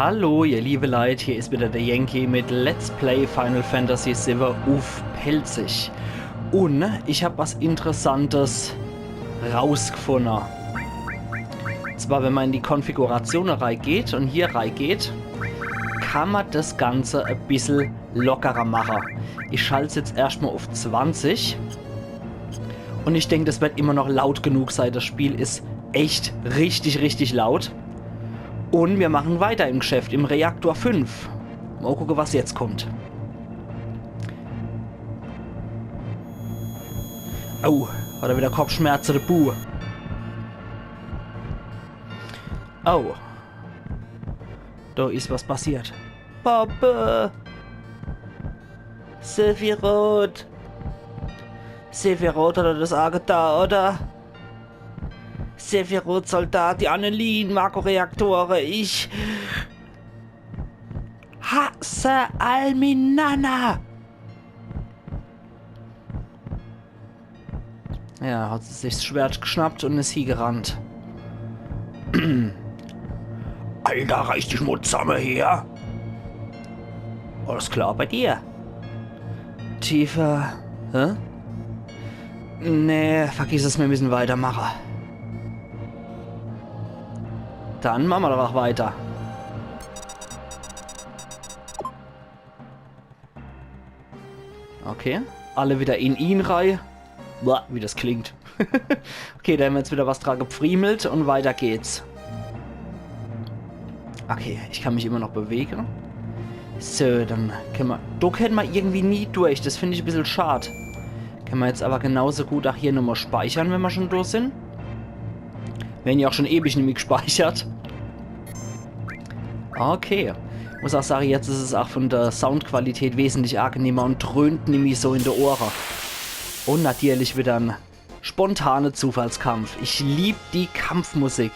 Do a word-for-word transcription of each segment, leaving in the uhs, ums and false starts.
Hallo, ihr liebe Leit, hier is wieder der Yankee mit Let's Play Final Fantasy siwwe uff Pälzisch. Un ich hab was Interessantes rausgefunne. Zwar, wenn ma in die Konfiguration reigeht un hier reigeht, kann ma das Ganze e bissel lockerer mache. Ich schalt's jetzt erscht mal uff zwanzig. Un ich denk, das wird immer noch laut genug sei. Das Spiel is echt richtig, richtig laut. Un mir machen weiter im Geschäft, im Reaktor fünf. Mal gucke, was jetzt kommt. Oh, hat er wieder Kopfschmerze, de Bu. Oh. Da is was passiert. Papa! Sephiroth! Sephiroth hat das agetan, oder? Sephiroth, Soldat, die Annelien, Mako-Reaktore, ich hasse all minanner! Ja, hat sich das Schwert geschnappt un is hiegerannt. Alter, reiß dich mal zusamme hier. Alles klar bei dir? Tifa. Hä? Nee, vergiss es, mir müssen weitermache. Dann mache ma doch auch weiter. Okay. Alle wieder in ihn rei. Boah, wie das klingt. Okay, da haben wir jetzt wieder was dran gepfriemelt un weiter geht's. Okay, ich kann mich immer noch bewege. So, dann können wir, da können wir irgendwie nie durch. Das find ich e bissel schad. Können wir jetzt aber genauso gut auch hier nochmal speichern, wenn wir schon durch sind. Wir haben ja auch schon ewig nicht mehr gespeichert. Okay. Muss auch sagen, jetzt is es auch von der Soundqualität wesentlich angenehmer un dröhnt nimmi so in de Ohre. Un natürlich wieder en spontane Zufallskampf. Ich lieb die Kampfmusik.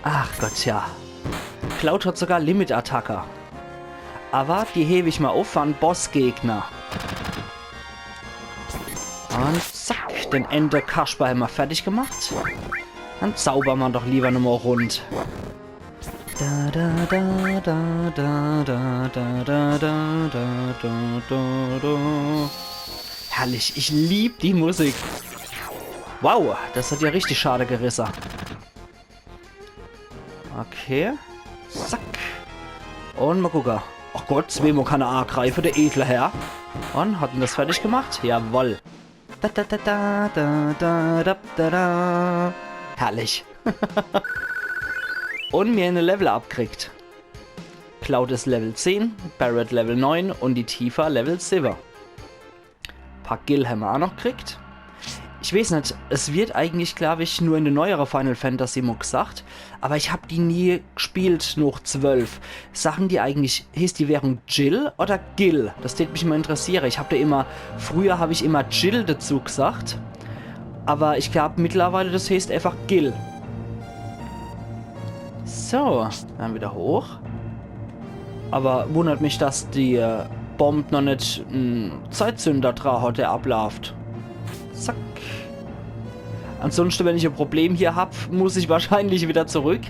Ach Gott, ja. Cloud hat sogar Limit-Attacke. Aber die heb ich mal uff an Bossgegner. Un zack, den Ente Kasper haben wir fertig gemacht. Dann zauber ma doch lieber nochmal rund. Da, da, da. Herrlich, ich lieb die Musik. Wow, das hat ja richtig Schade gerisse. Okay. Zack. Un mal gucke. Ach Gott, zweemol kann er angreife, der edle Herr. Un hat en das fertig gemacht? Jawoll. Da, da, da. Herrlich. Un mir en Level-Up kriegt. Cloud is Level zehn, Barret Level neun un die Tifa Level siwwe. Paar Gil hämmer auch noch kriegt. Ich weiß nicht, es wird eigentlich, glaub ich, nur in de neuere Final Fantasy mo gesagt, aber ich hab die nie gespielt, noch zwölf. Sagen die eigentlich, heißt die Währung Jill oder Gil? Das tät mich mal interessiere. Ich hab da immer, früher hab ich immer Jill dazu gesagt, aber ich glaub mittlerweile, das heißt einfach Gil. So, dann wieder hoch. Aber wundert mich, dass die äh, Bomb noch net en Zeitzünder dra hat, der ablaaft. Zack. Ansonsten, wenn ich e Problem hier hab, muss ich wahrscheinlich wieder zurück.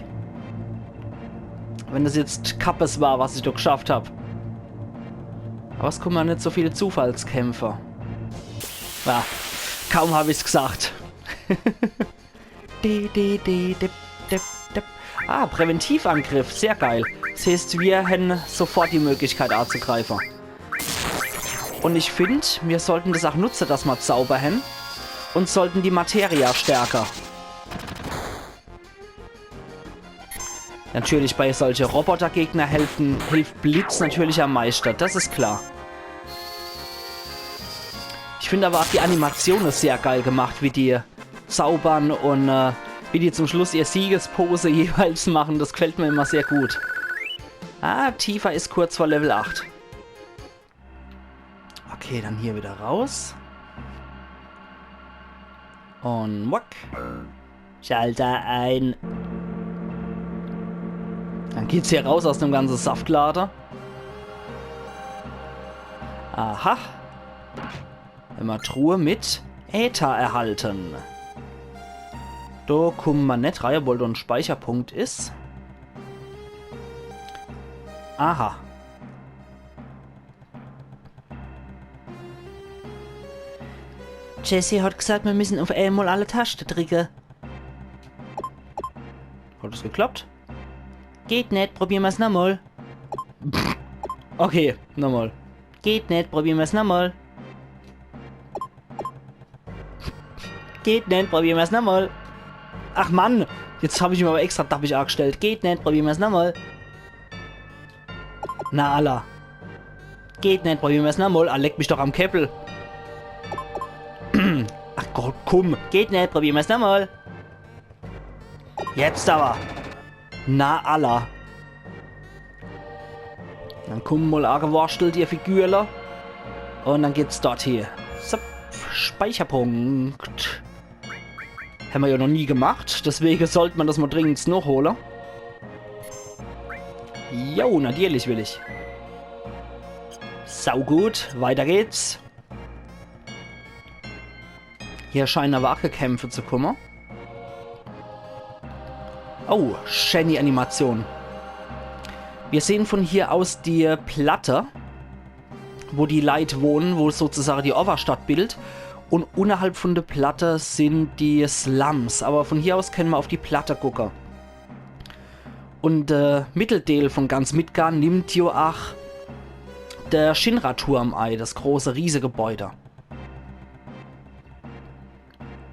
Wenn das jetzt Kappes war, was ich da geschafft hab. Aber es kommen ja net so viele Zufallskämpfe. Ja, kaum hab ich's gesagt. Di, di, di, dip, dip, dip. Ah, Präventivangriff, sehr geil. Das heißt, wir hän sofort die Möglichkeit anzugreifen. Und ich find, wir sollten das auch nutzen, dass wir Zauber hän. Und sollten die Materia stärken. Natürlich bei solche Robotergegner helfen, hilft Blitz natürlich am meisten, das ist klar. Ich finde aber auch die Animation ist sehr geil gemacht, wie die zaubern und äh, wie die zum Schluss ihr Siegespose jeweils machen. Das gefällt mir immer sehr gut. Ah, Tifa ist kurz vor Level acht. Okay, dann hier wieder raus. Und wack. Schalter ein. Dann geht's hier raus aus dem ganzen Saftlader. Aha. Immer Truhe mit Äther erhalten. Do kumme mer net rei, obwohl do en Speicherpunkt is. Aha. Jessie hat gesagt, mir müssen uff emol alle Taschte dricke. Hat es geklappt? Geht net, probiere mer's nochmol. Okay, nochmol. Geht net, probiere mer's nochmol. Geht net, probiere mer's nochmol. Ach Mann, jetzt hab ich mich aber extra dappig agestellt. Geht net, probiere mer's nochmol. Na alla. Geht net, probiere mer's nochmol. Ah, leck mich doch am Käppel. Ach Gott, kumm. Geht net, probiere mer's nochmol. Jetzt aber. Na alla. Dann kumm mol agewurschtelt, ihr Figürler. Und dann geht's dort hie. Zap, Speicherpunkt. Hämmer ja noch nie gemacht, deswege sollt mer das mol dringend nochhole. Jo, natürlich will ich. Saugut, weiter geht's. Hier scheinen aber auch Kämpfe zu kommen. Oh, schäni Animation. Wir sehen von hier aus die Platte, wo die Leit wohnen, wo sozusagen die Overstadt bildet. Und unterhalb von der Platte sind die Slums. Aber von hier aus können wir auf die Platte gucken. Und äh, Mitteldeel von ganz Midgar nimmt jo ach der Shinra-Turm ei, das große Riesegebäude.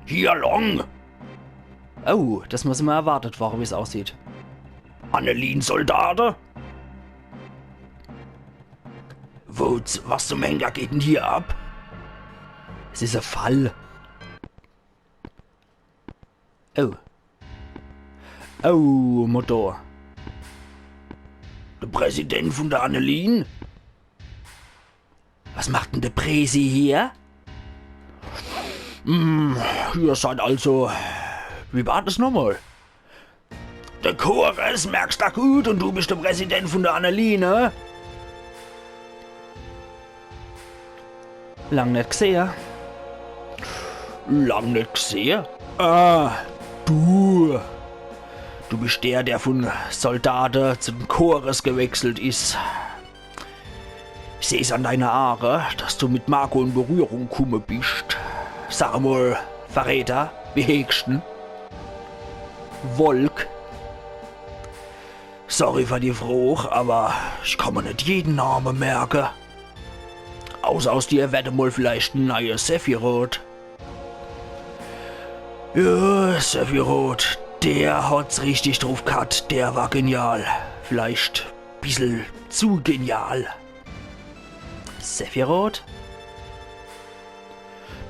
Hier lang! Oh, das muss immer erwartet worden, wie es aussieht. Annelin-Soldate? Wo, z- was zum Henker geht denn hier ab? Es is e Fall. Oh. Oh, Motto. Der Präsident von der Annelin? Was macht denn der Präsi hier? Hm, ihr seid also, wie war das nochmal? Der Chores, merkst du gut, und du bist der Präsident von der Annelin, ne? Lang net gsehe. Lang net gsehe? Ah, du. Du bist der, der von Soldate zu den Chores gewechselt is. Ich seh's an deiner Aare, dass du mit Marco in Berührung kumme bist. Sag mal, Verräter, wie heeschden? Wolk. Sorry für die Froch, aber ich kann mir net jeden Name merke. Außer aus dir werd mal vielleicht en neie Sephiroth. Ja, Sephiroth, der hat's richtig drauf gehabt, der war genial. Vielleicht bissel zu genial. Sephiroth?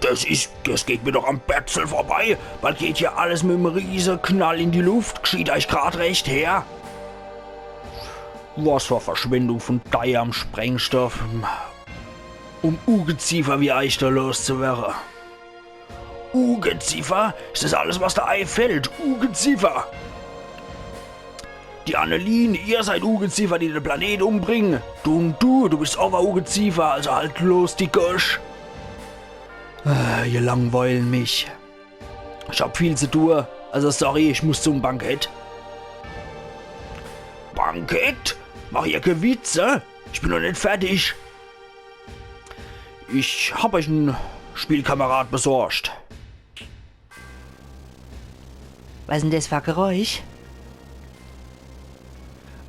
Das is, das geht mir doch am Betzel vorbei. Bald geht hier alles mit em Rieseknall in die Luft. Gschieht euch grad recht her. Was für Verschwendung von deierm Sprengstoff. Um Ungeziefer wie euch da loszuwerre. Ungeziefer? Is das alles, was der eifällt? Ungeziefer! Die Annelin, ihr seid Ungeziefer, die den Planet umbringen. Du und du, du bist ach e Ungeziefer, also halt los die Gosch. Ah, ihr langweilen mich. Ich hab viel zu tun. Also sorry, ich muss zum Bankett. Bankett? Mach hier kee Witze. Ich bin noch net fertig. Ich hab euch en Spielkamerad besorgt. Was is'n das für e Geräusch?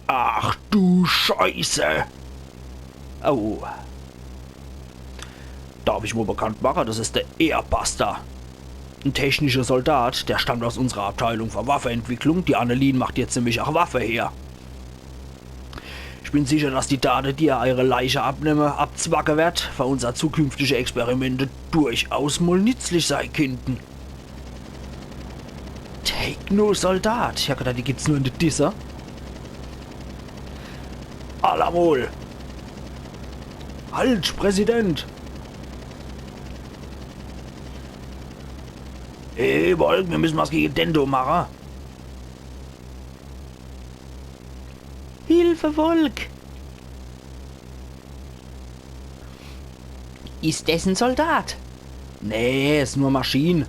Ach du Scheiße! Oh. Darf ich wohl bekannt mache, das is der Airbuster. En technischer Soldat, der stammt aus unserer Abteilung für Waffeentwicklung. Die Annelin macht jetzt nämlich ach Waffe her. Ich bin sicher, dass die Date, die er eure Leiche abnemme, abzwacke werd, für unser zukünftige Experimente durchaus mal nützlich sei kinnten. Techno-Soldat. Ich hab gedacht, die gibt's nur in de Disser. Allamol. Halt, Präsident. Hey, Wolk, mir müssen was gegen Dendo mache. Hilfe, Wolk! Is des en Soldat? Nee, is nur Maschin.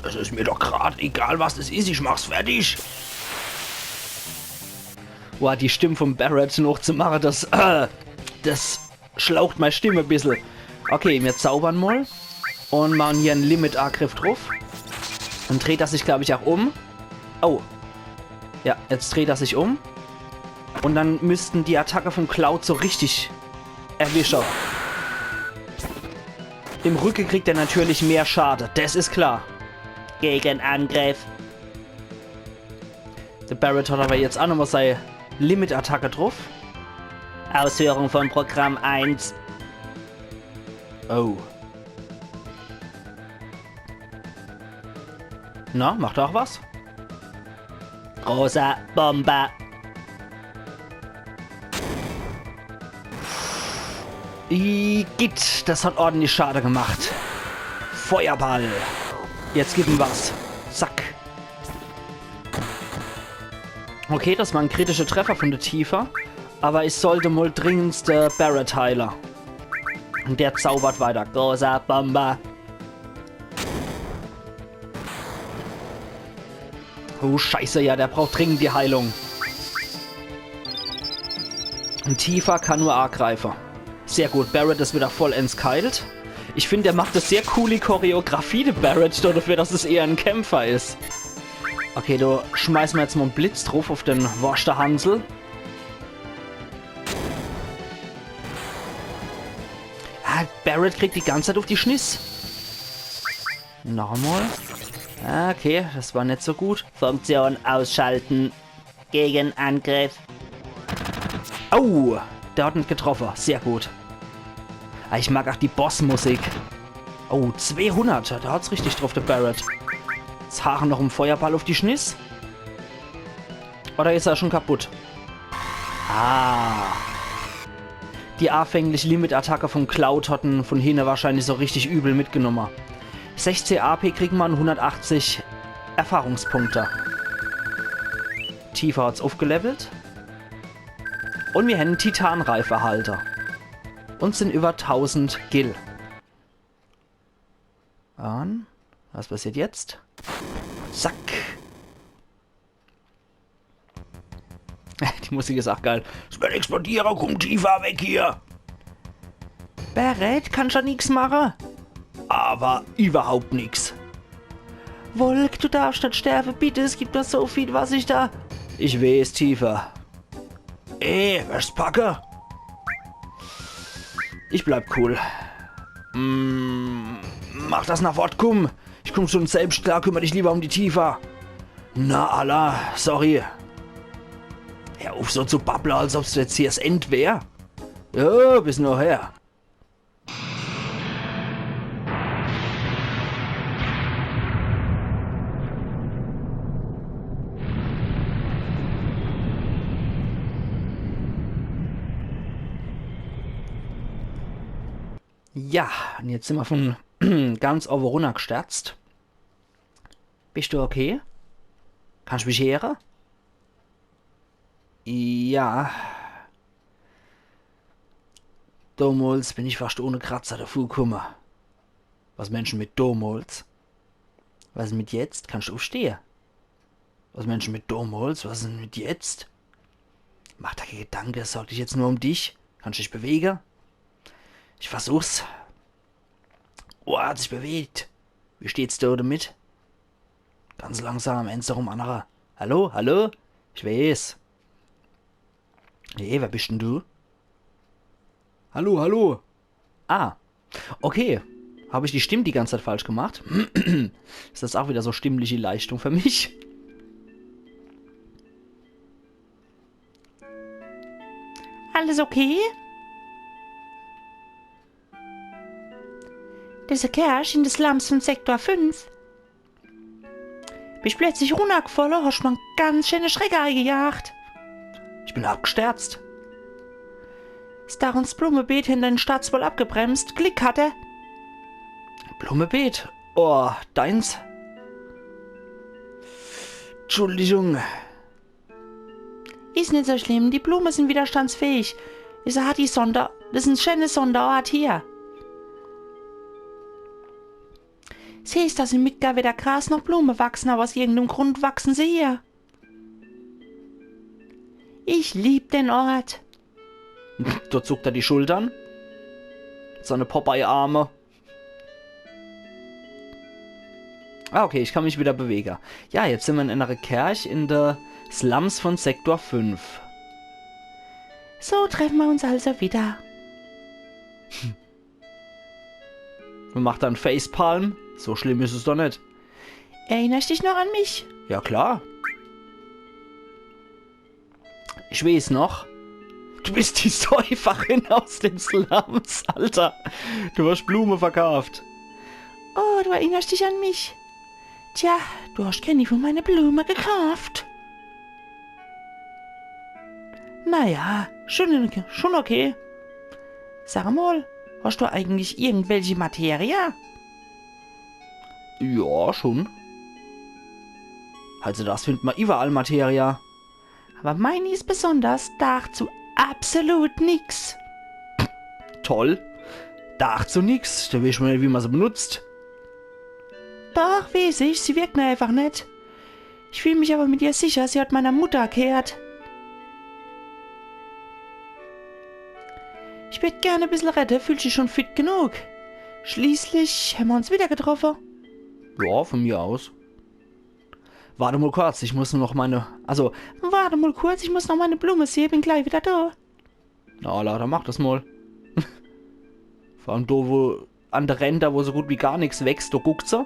Es is mir doch grad egal, was es is, ich mach's fertig. Boah, die Stimm vom Barret nochzumache, das, äh, das schlaucht mei Stimm e bissel. Okay, mir zaubern mol. Un machen hier en Limit-Agriff druff. Dann dreht er sich, glaub ich, auch um. Oh. Ja, jetzt dreht er sich um. Un dann müssten die Attacke vom Cloud so richtig erwische. Im Rücke kriegt er natürlich mehr Schade, das is klar. Gegenangriff. Der Barret hat aber jetzt auch nochmal sei Limit-Attacke druff. Ausführung von Programm eins. Oh. Na, macht er auch was? Großer Bomber. Igitt, das hat ordentlich Schade gemacht. Feuerball. Jetzt gib ihm was. Zack. Okay, das war en kritischer Treffer von der Tifa. Aber ich sollte mol dringendst de Barret heile. Un der zaubert weiter. Großer Bomber. Oh, Scheiße, ja, der braucht dringend die Heilung. Un Tifa kann nur agreife. Sehr gut, Barret is wieder vollends geheilt. Ich find, der macht das sehr cool, die Choreografie, der Barret, dafür, dass es eher en Kämpfer is. Okay, do schmeiß mer jetzt mol en Blitz druff auf den Worschterhansel. Ah, Barret kriegt die ganze Zeit auf die Schniss. Nochmal. Okay, das war net so gut. Funktion ausschalten. Gegenangriff. Au, der hat net getroffe. Sehr gut. Ah, ich mag auch die Bossmusik. Oh, zweihundert. Da hat's richtig druff, der Barret. Jetzt hache noch en Feuerball auf die Schniss. Oder is er schon kaputt? Ah. Die anfängliche Limit-Attacke von Cloud hat en von hinne wahrscheinlich so richtig übel mitgenomme. Sechzeh A P kriegen mer un hundertachtzig Erfahrungspunkte. Tifa hat's aufgelevelt. Un mir hän en Titanreif erhalte. Un sin über tausend Gil. Un was passiert jetzt? Zack. Die Musik is auch geil. Es wird explodiere, komm Tifa, weg hier. Barret, kannsch jo nix mache. Aber überhaupt nix. Wolk, du darfsch net sterbe, bitte, es gibt noch so viel, was ich da... Ich weeß, Tifa. Ey, wersch packe? Ich bleib cool. Mm, mach, dass er na fort kummt. Ich kumm schon selbscht klar, kümmer dich lieber um die Tifa. Na, alla, sorry. Hör uff so zu babble, als ob's jetzt hier 's End wär. Ja, bis nachher. Ja, un jetzt sin mer von ganz owwe runnergsterzt. Bisch du okay? Kannsch mich heere? Ja. Domols bin ich fascht ohne Kratzer davukumme. Was meensch mit domols? Was is mit jetzt? Kannsch uffstehe? Was meensch mit domols? Was is mit jetzt? Mach der kee Gedanke, sorg dich jetzt nur um dich. Kannsch dich bewege? Ich versuch's. Oh, er hat sich bewegt. Wie steht's do damit? Ganz langsam, eens erm annere. Hallo, hallo? Ich weeß. Hey, wer bisch denn du? Hallo, hallo. Ah, okay. Hab ich die Stimm die ganze Zeit falsch gemacht? Is das auch wieder so stimmliche Leistung für mich? Alles okay? Disse Kerl in de Slums von Sektor fünf. Bisch plötzlich runnergfalle, hosch mer en ganz schäne Schreck eigejagt. Ich bin abgsterzt. Is drum 's Blummebeet hinner de Stadt wohl abgebremst. Glick hatte. Blummebeet? Oh, deins? Entschuldigung. Is net so schlimm, die Blume sin widerstandsfähig. Is halt die Sonder-, das is en schäne Sonderort hier. Siehsch, dass in Midgar weder Gras noch Blume wachsen, awwer aus irgendem Grund wachsen se hier. Ich lieb den Ort. Do zuckt er die Schultern. Seine Popeye-Arme. Ah, okay, ich kann mich wieder bewege. Ja, jetzt simmer in ennere Kerch in de Slums von Sektor fünf. So treffe mer uns also wieder. Macht dann Facepalm. So schlimm is es doch net. Erinnersch dich noch an mich? Ja, klar. Ich weeß noch. Du bist die Säuferin aus den Slums, Alter. Du hasch Blume verkaaft. Oh, du erinnersch dich an mich? Tja, du hasch kenni von meine Blume gekaaft. Na ja, schon, schon okay. Sag mol, hasch du eigentlich irgendwelche Materia? Ja, schon. Also das findt mer iwwerall Materia. Awwer meini is besonders, daacht zu absolut nix. Toll. Daacht zu nix, do weeß mer net, wie mer se benutzt. Doch, weeß ich, sie wirkt mer einfach net. Ich fühl mich awwer mit ihr sicher, sie hat meiner Mutter gheert. Ich würd gern e bissel redde, fühlsch dich schon fit genug? Schließlich hämmer uns wieder getroffe. Ja, von mir aus. Wart mol kurz, ich muss nur noch meine, also, wart mol kurz, ich muss noch meine Blume sehe, bin gleich wieder do. Na, alla, dann mach das mol. Vor allem do, wo an de Ränder, wo so gut wie gar nix wächst, do guckt se.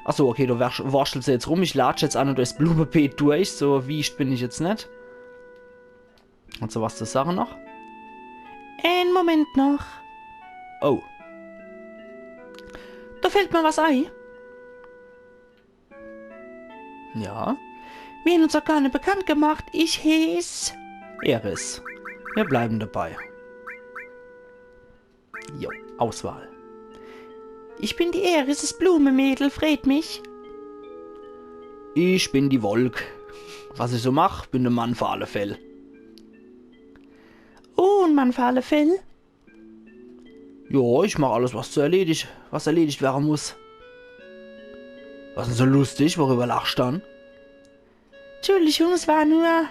Ach so, okay, do worsch-, worschelt se jetzt rum. Ich latsch jetzt aa nur durchs Blumebeet durch, so wiescht bin ich jetzt net. Hasch du was zu sage noch? En Moment noch. Oh. Do fällt mer was ei. Ja? Mir hän uns doch gar net bekannt gemacht. Ich heeß Aeris. Mir bleiben dabei. Jo, Auswahl. Ich bin die Aeris, das Blumemädel, freet mich. Ich bin die Wolk. Was ich so mach, bin de Mann für alle Fäll. Oh, en Mann für alle Fäll? Jo, ich mach alles, was zu erledigt, was erledigt werre muss. Was denn so lustig? Worüber lachsch dann? Entschuldigung, es war nur.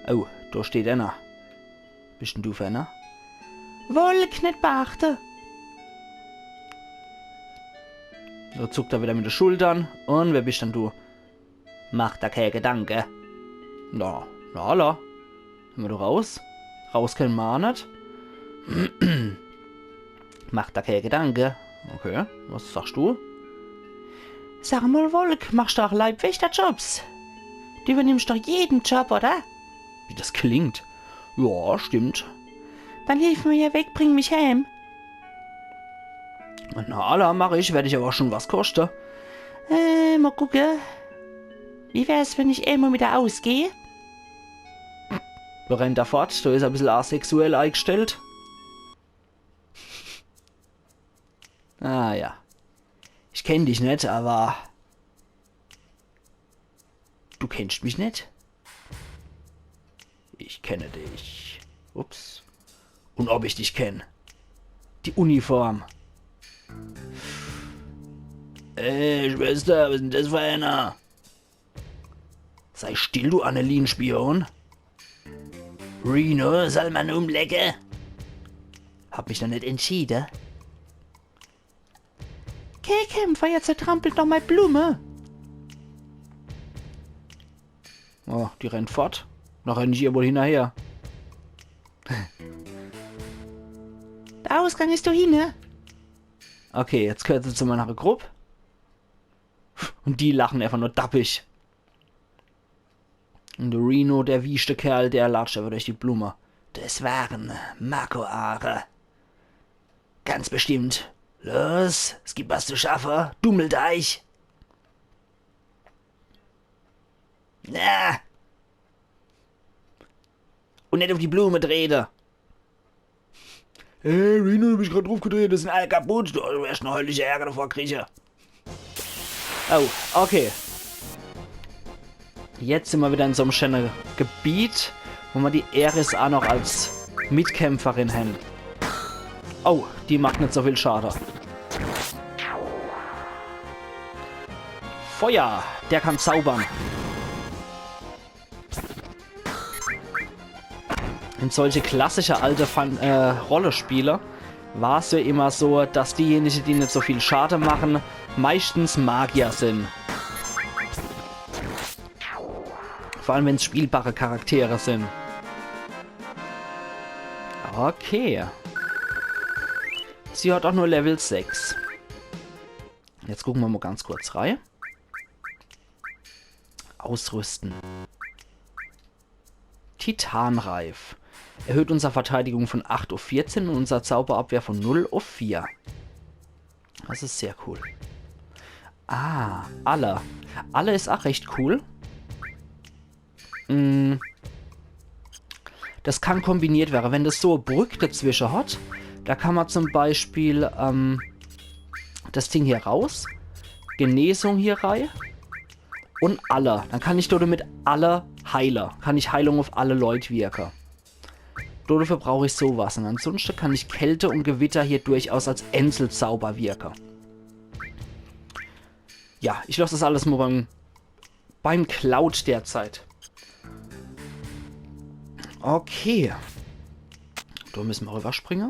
Oh, do steht enner. Bist denn du für enner? Wolk net beachte. Do zuckt er wieder mit de Schultern. Und wer bist denn du? Mach der kee Gedanke. Na, na, alla. Kenne mer do raus? Raus kenne mer aa net. Mach der kee Gedanke. Okay, was sagsch du? Sag mol, Wolk, machsch du aa Leibwächterjobs? Du übernimmsch doch jeden Job, oder? Wie das klingt. Ja, stimmt. Dann hilf mir hier weg, bring mich heem. Na, alla, mach ich, werd dich aber schon was koschte. Äh, mol gucke. Wie wär's, wenn ich emol mit der ausgeh? Do rennt er fort, do is er e bissel asexuell eigestellt. Ah ja. Ich kenn dich net, aber du kennst mich net? Ich kenne dich. Ups. Und ob ich dich kenn. Die Uniform. Ey, Schwester, was is denn das für einer? Sei still, du Annelien-Spion. Reno soll mer umlege? Hab mich noch net entschiede. Kee Kämpfer, ihr zertrampelt doch mei Blume. Oh, die rennt fort. Do renn ich ihr wohl hinnerher. Der Ausgang is do hinne. Okay, jetzt gehört se zu meiner Grupp. Und die lachen einfach nur dappig. Und Reno, der wieschte Kerl, der latscht einfach durch die Blume. Das waren Marco-Aare. Ganz bestimmt. Los, es gibt was zu schaffe. Dummeldeich. Na. Und net auf die Blume trete. Hey, Reno, du bist grad draufgetrete, das sind alle kaputt. Du wirst noch höllische Ärger davor kriege. Oh, okay. Jetzt sind wir wieder in so einem schönen Gebiet, wo wir die Aeris auch noch als Mitkämpferin haben. Oh, die macht nicht so viel Schaden. Feuer, der kann zaubern. In solche klassische alte Fan äh, Rollenspiele war's ja immer so, dass diejenige, die net so viel Schade machen, meistens Magier sind. Vor allem, wenn's spielbare Charaktere sind. Okay. Sie hat auch nur Level sechs. Jetzt gucken wir mal ganz kurz rein. Ausrüsten. Titanreif. Erhöht unsere Verteidigung von acht auf vierzehn und unsere Zauberabwehr von null auf vier. Das ist sehr cool. Ah, alle. Alle ist auch recht cool. Mm. Das kann kombiniert werden. Wenn das so e Brück dazwischen hat, da kann man zum Beispiel ähm, das Ding hier raus, Genesung hier rein und alle. Dann kann ich dort mit alle heile. Kann ich Heilung auf alle Leute wirken. Dafür brauche ich sowas. Und ansonsten kann ich Kälte und Gewitter hier durchaus als Einzelzauber wirken. Ja, ich lasse das alles mal beim, beim Cloud derzeit. Okay. Da müssen wir rüberspringen.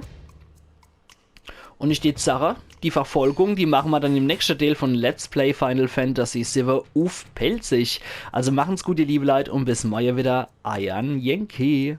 Und ich deet sage, die Verfolgung, die machen wir dann im nächsten Teil von Let's Play Final Fantasy sieben uff Pälzisch. Also machen's gut, ihr liebe Leute, und bis morgen wieder. Eiern Yankee.